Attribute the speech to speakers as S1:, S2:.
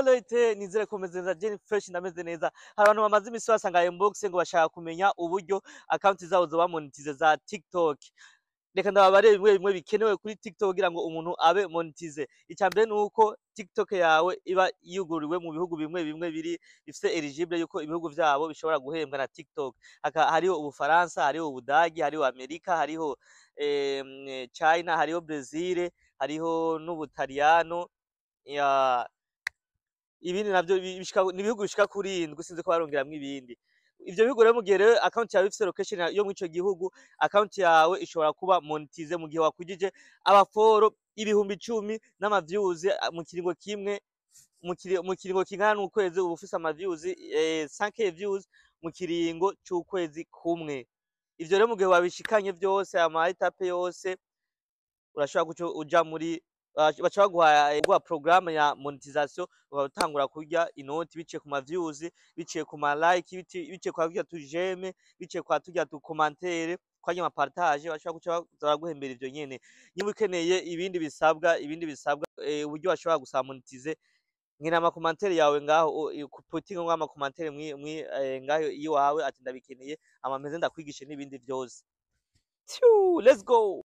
S1: Lete nizere ko meze neza, je fresh, ndameze neza. Hari abantu bamaze imisi basanga inbox ngo bashaka kumenya uburyo account zabo zoba monetize za TikTok. Reka ndababare bimwe bimwe bikenewe kuri TikTok kugira ngo umuntu abe monetize. Icya mbere ni uko TikTok yawe iba yugururiwe mu bihugu bimwe bimwe biri bifise eligible yuko ibihugu vyabo bishobora guhembwa na TikTok. Hariho Ubufaransa, hariho Ubudagi, hariho Amerika, hariho China, hariho Brazil, hariho n'Ubutaliyano ya ibindi navyo ni ibihugu bishika kuri indwi, sinzi ko barongeramwo ibindi. Ivyo bihugu rero, mu gihe rero account yawe ifise location yo mw'ico gihugu, account yawe ishobora kuba monetize mu gihe wakwijije aba follow 10,000 n'ama views mu kiringo kimwe, mu kiringo kingana n'ukwezi. Uba ufise ama views 5K views mu kiringo c'ukwezi kumwe. Ivyo rero mu gihe wabishikanye vyose, ama étapes yose, urashobora guca uja muri baca baguha guha programme ya monetisation, ugatangura kurya inoti biciye ku ma views, biciye ku ma like, biciye kwa turya tu j'aime, biciye kwa turya tu commentaire, kwarya ma partage. Bashobora guca baza baraguhembera ivyo nyene. Niba ukeneye ibindi bisabwa, uburyo bashobora gusaba monetize, nkina ama commentaire yawe ngaho, putinga ngo ama commentaire mwi ngaho iwawe ati ndabikeneye, ama meze ndakwigishe n'ibindi vyose. Tyu, let's go.